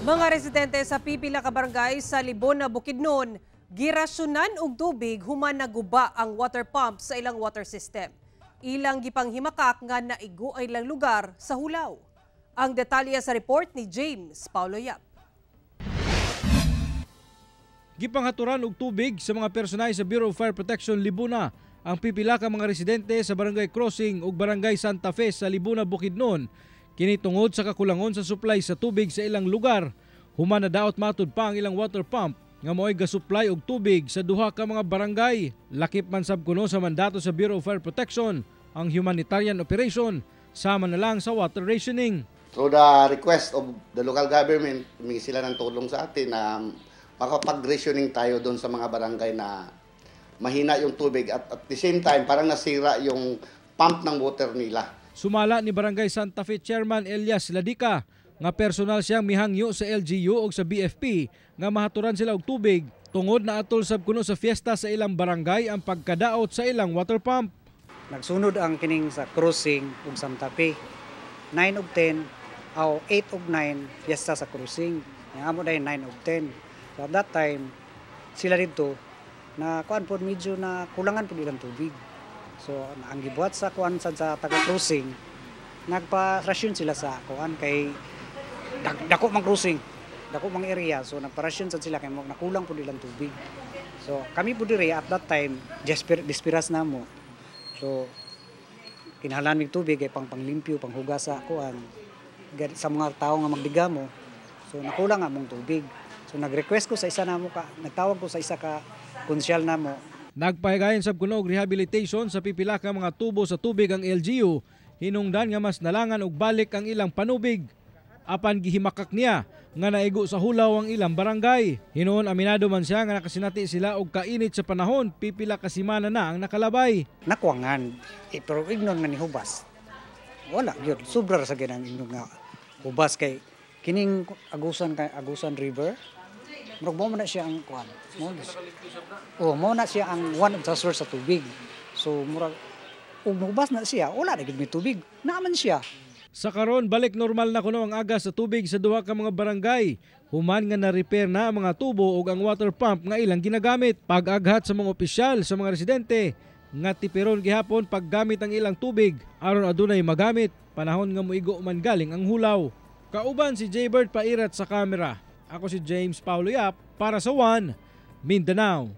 Mga residente sa pipila ka barangay sa Libona, Bukidnon, girasyonan og tubig human naguba ang water pump sa ilang water system. Ilang gipanghimakak nga naigo ang ilang lugar sa hulaw. Ang detalye sa report ni James Paulo Yap. Gipanghaturan og tubig sa mga personahe sa Bureau of Fire Protection Libuna ang pipila ka mga residente sa Barangay Crossing ug Barangay Santa Fe sa Libuna, Bukidnon. Kini tungod sa kakulangon sa supply sa tubig sa ilang lugar. Human nadaot matud pa ang ilang water pump nga mao'y ga-supply og tubig sa duha ka mga barangay. Lakip man sab kuno sa mandato sa Bureau of Fire Protection ang humanitarian operation sama na lang sa water rationing. Through the request of the local government, humingi sila ng tulong sa atin na makapag-rationing tayo doon sa mga barangay na mahina yung tubig at the same time parang nasira yung pump ng water nila. Sumala ni Barangay Santa Fe Chairman Elias Ladica nga personal siyang mihangyo sa LGU o sa BFP nga mahaturan sila og tubig tungod na atol sab kuno sa fiesta sa ilang barangay ang pagkadaot sa ilang water pump. Nagsunod ang kining sa Crossing ug Santa Fe. 9 ug 10 aw 8 ug 9 fiesta sa Crossing. Ang amo dahil 9 ug 10. So at that time sila dito na kuan pod, medyo na kulangan pod ilang tubig. So ang gibuhat sa kuan sa taga Crossing, nagpa-rasyon sila sa kuan kay dako mang Crossing, dako mang area, so nagparasyon sad sila kay mo nakulang pod ilang tubig. So kami po diri at that time desperas na mo. So kinahanglan mig tubig kay pang panglimpyo, panghugas sa kuan sa mga tao nga magdigamo. So nakulang among tubig. So nag-request ko sa isa namo ka, nagtawag ko sa isa ka konsyal namo. Nagpahigayon sab kuno og rehabilitation sa pipila ka mga tubo sa tubig ang LGU hinungdan nga mas nalangan og balik ang ilang panubig. Apan gihimakak niya nga naigo sa hulaw ang ilang barangay. Hinuon aminado man siya nga nakasinati sila og kainit sa panahon, pipila ka semana na ang nakalabay. Nakuangan eh, pero ignon nga nihubas. Wala gyud, sobra ra sa ginang ingnon nga hubas kay kining Agusan, kay Agusan River. Murag mo na siya ang kuan. Mo Oh, mo na siya ang one of the source sa tubig. So murag ug hubas na siya, wala na gyud may tubig. Naaman siya. Sa karon, balik normal na kuno ang agas sa tubig sa duha ka mga barangay. Human nga na-repair na ang mga tubo ug ang water pump nga ilang ginagamit. Pag-aghat sa mga opisyal sa mga residente nga tipiron gihapon paggamit ang ilang tubig aron adunay magamit panahon nga moigo man galing ang hulaw. Kauban si Jaybird Pairat sa kamera. Ako si James Paulo Yap para sa One Mindanao.